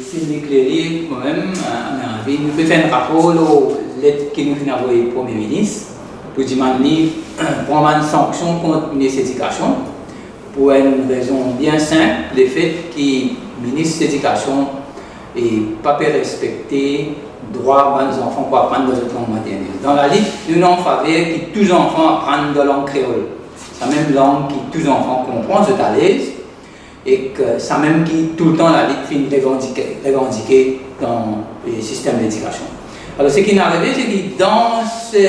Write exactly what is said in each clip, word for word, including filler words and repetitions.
Cindy Cléry ek momem, eh, Amerville, nou pe fer enn rapor lor let ki nou finn avoy Premie Minis pou dimann li pran bann sanksion kont Minis Ledikasion, pou enn rezon bien sinp, lefet ki Minis Ledikasion, eh, pa pe respekte drwa bann zanfan pou aprann dan zot lang maternel. Dan lalit, nou, nou an faver ki tou zanfan aprann dan lang kreol, sa mem lang ki tou zanfan konpran, zot alez, ek sa mem ki toultan lalit finn revandike, revandike dan, eh, sistem ledikasion. Alor, seki inn arive, se ki dan se,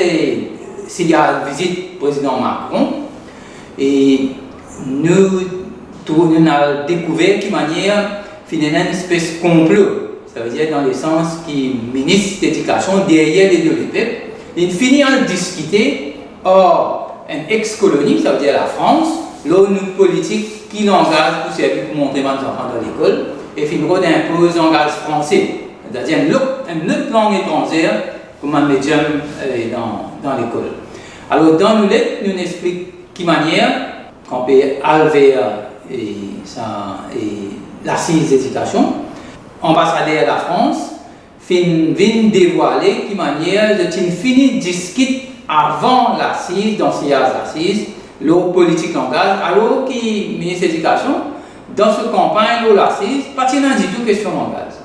siyaz vizit Prezidan Macron, e nou trouv, nou al dekouver ki manier finn ena enn espes konplo, savedir dan lesans ki Minis Ledikasion, deryer ledo lepep, linn fini al diskite ar enn ex-koloni, savedir Lafrans, lor nou politik ki langaz pou servi pou montre bann zanfan dan lekol, e finn rod inpoz langaz franse, setadir enn lot, enn lot lang etranzer kouma medium, eh, dan, dan lekol. Alor, dan nou let, nou explik ki manier, kan pe al ver, eh, sa, eh, lasiz ledikasion, anbasader Lafrans finn vinn devwale ki manier zot inn fini diskit avan lasiz, dan siyaz lasiz, lor politik langaz, alor ki Minis Ledikasion, dan so kanpagn lor lasiz, pa ti ena ditou kestion langaz.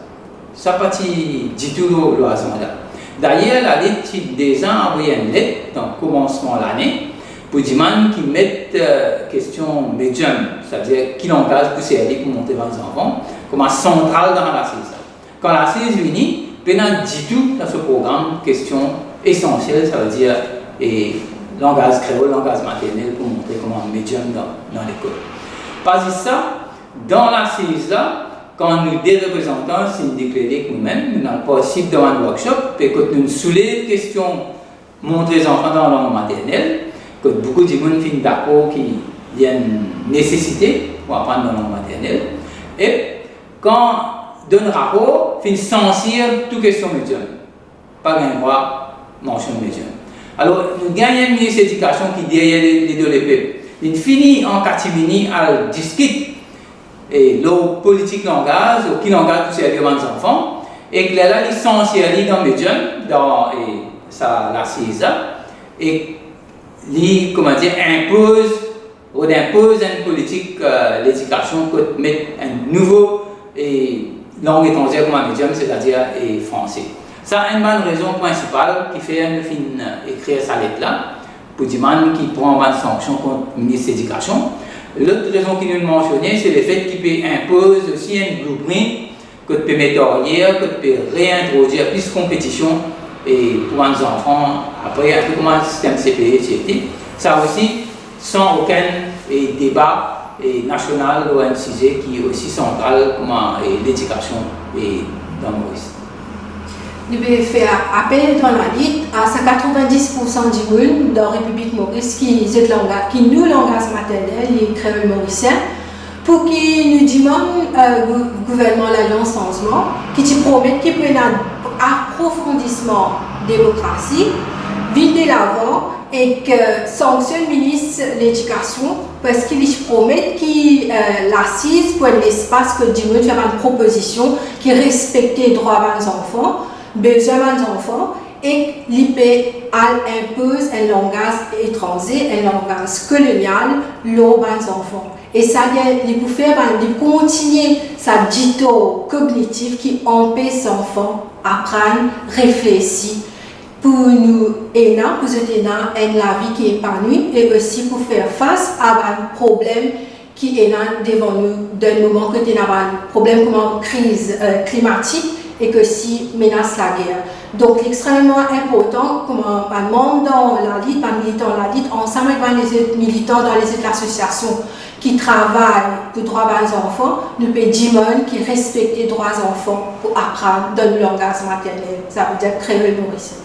Sa pa ti ditou lor, lor azanda. Dayer, lalit ti deza avoy enn let dan komansman lane pou dimann ki met, eh, kestion medium, setadir ki langaz pou servi pou montre bann zanfan, kouma santral dan lasiz la. Kan lasiz vini, pena ditou dan so program kestion esansiel, savedir, eh, langaz kreol, langaz maternel pou montre kouma medium dan, dan lekol. Pa zis sa, dan lasiz la, kan nou de reprezantan, Cindy Cléry ek momem, nou al partisip dan enn workshop, pe kot nou soulev kestion montre zanfan dan lang maternel, kot boukou dimoun finn dakor ki li enn nesesite pou aprann dan lang maternel, e kan donn rapor, finn sansir tou kestion medium. Pa gagn drwa mansionn medium. Alor, nou gagn enn Minis Ledikasion ki deryer le, ledo lepep. Linn fini an katimini al diskit, eh, lor politik langaz, lor ki langaz pou servi bann zanfan, ek lerla li sansir li dan medium, dan, eh, sa lasiz la, ek li, kouma dir, inpoz, rod inpoz enn politik, eh, ledikasion kot met enn nouvo, eh, lang etranzer kouma medium, setadir, eh, franse. Sa enn bann rezon prinsipal ki fer nou finn, eh, ekrir sa let la, pou dimann ki pran bann sanksion kont Minis Ledikasion. Lot rezon ki nou mansione, se lefet ki pe inpoz osi enn blueprint kot pe met aryer, kot pe reintrodwir plis konpetision, e pou bann zanfan, apre, enpe kouma sistem C P E ti ete. Sa osi, san okenn, e, deba, e, nasional lor enn size ki osi santral kouma, e, ledikasion, e, dan Moris. Nou pe fer apel dan lalit a sa katrovin-dis poursan dimoun dan Repiblik Moris ki zot langa-, ki nou langaz maternel li kreol morisien, pou ki nou dimann, eh, gou-, gouvernman Lalians Sanzman, ki ti promet ki pou ena aprofondisman demokrasi, vinn delavan ek, eh, sanksionn Minis Ledikasion, parski li ti promet ki, eh, lasiz pou enn lespas kot dimoun fer bann propozision ki respekte drwa bann zanfan, bezwin bann zanfan, ek li pe al inpoz enn langaz etranze, enn langaz kolonial lor bann zanfan. E sa li, li pou fer bann, li pou kontigne sa ditor kognitif ki anpes zanfan aprann, reflesi, pou nou ena, pou zot ena enn lavi ki epanwi e osi pou fer fas a bann problem ki ena devan nou dan enn moman kot ena bann problem kouma kriz, eh, klimatik ek osi menas lager. Donk, li extrememan inportan kouma bann manm dan lalit, bann militan lalit, ansam ek bann lezot militan dan lezot lasosiasion ki travay pou drwa bann zanfan, nou pe dimann ki respekte drwa zanfan pou aprann dan nou langaz maternel, savedir kreol morisien.